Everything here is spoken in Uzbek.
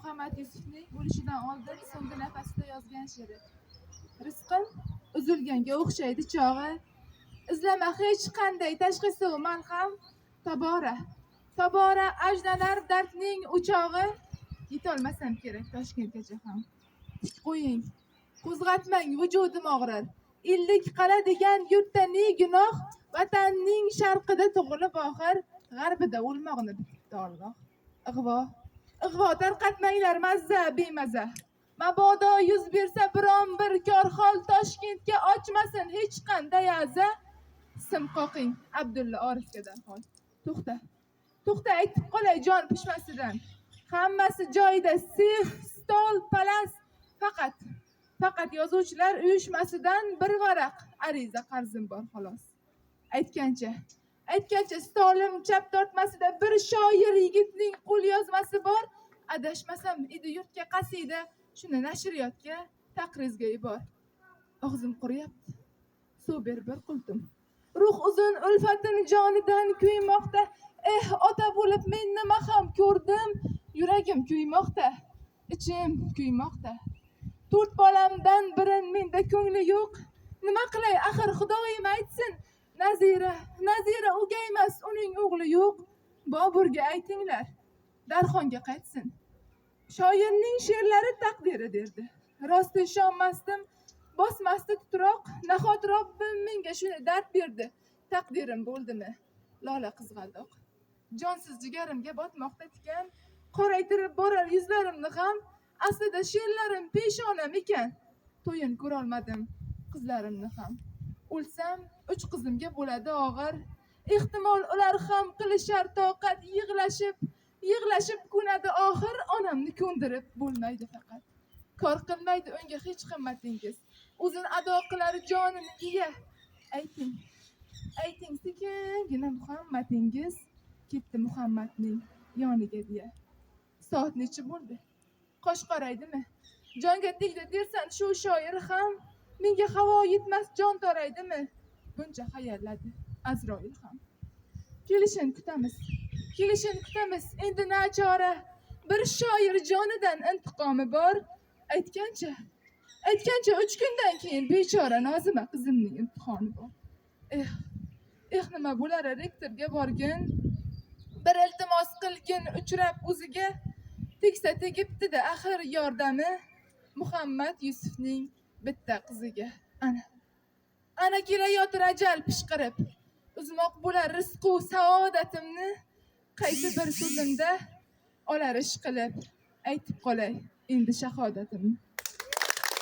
Muhammad Yusufning o'lishidan oldin so'nggi nafasida yozgan she'ri. Rizqim uzilganga o'xshaydi chog'i. Izlama hech qanday tashxisu malham. Tobora, tobora ajdalar dardning o'chog'i. Yetolmasam kerak Toshkentgacha ham. Tik qo'ying, qo'zg'atmang, vujudim og'rir. Ellik qala degan yurtda ne gunoh, vatanning sharqida tug'ilib oxir, g'arbida o'lmoqni bitibdi Olloh. Ig'vo, ig'vo tarqatmanglar mazza bemaza. Mabodo yuz bersa biron bir korxol Toshkentga ochmasin hech qanday aza. Sim qoqing Abdulla Orifga darhol. To'xta, to'xta, aytib qolay jon pishmasidan. Hammasi joyida, sex, stol, palas, faqat faqat yozuvchilar uyushmasidan bir varaq ariza qarzim bor xolos. Aytgancha, aytgancha stolim chap tortmasida bir shoir yigitning qo'l yozmasi bor. Adashmasam edi yurtga qasida, shuni nashriyotga taqrizga yubor. Og'zim quriyapti. Suv ber bir qultum. Ruh uzun ulfatim jonidan kuymoqda. Eh, ota bo'lib men nima ham ko'rdim? Yuragim kuymoqda, ichim kuymoqda. To'rt bolamdan birin menda ko'ngli yo'q. Nima qilay axir Xudoyim aytsin. Nazira, Nazira o'gay emas, uning o'g'li yo'q. Boburga aytinglar, Darxonga qaytsin. Shoirning she'rlari taqdiri derdi. Rost ishonmasdim, bosmasdi titroq. Nahot Robbim menga shuni dard berdi. Taqdirim bo'ldimi? Lola qizg'aldoq. Jonsiz jigarimga botmoqda tikan, qoraytirib borar yuzlarimni ham. Aslida she'rlarim peshonam ekan. To'yin ko'rolmadim qizlarimni ham. O'lsam uch qizimga bo'ladi og'ir. Ehtimol ular ham qilishar toqat, yig'lashib, yig'lashib ko'nadi oxir, onamni ko'ndirib bo'lmaydi faqat. Kor qilmaydi unga hech qimmatingiz. O'zini ado qilar jonini iya. Ayting, ayting sekingina Muhammadingiz ketdi Muhammadning yoniga deya. Soat necha bo'ldi? Qosh qoraydimi? Jonga tegdi dersan shu shoir ham. Menga havo yetmas jon toraydimi? Buncha hayalladi Azroil ham. Kelishini kutamiz. Kelishini kutamiz. Endi nachora. Bir shoir jonidan intiqomi bor. Aytgancha, aytgancha 3 kundan keyin bechora Nozima qizimning imtihoni bor. Eh, eh nima bo'lar rektorga borgin. Bir iltimos qilgin uchrab o'ziga. Tegsa tegibdi-da axir yordami Muhammad Yusufning bitta qiziga. Ana. Ana kelayotir ajal pishqirib. Uzmoq bo'lar rizqu saodatimni. Qaysi bir so'zimda olar ish qilib aytib qolay endi shahodatimni.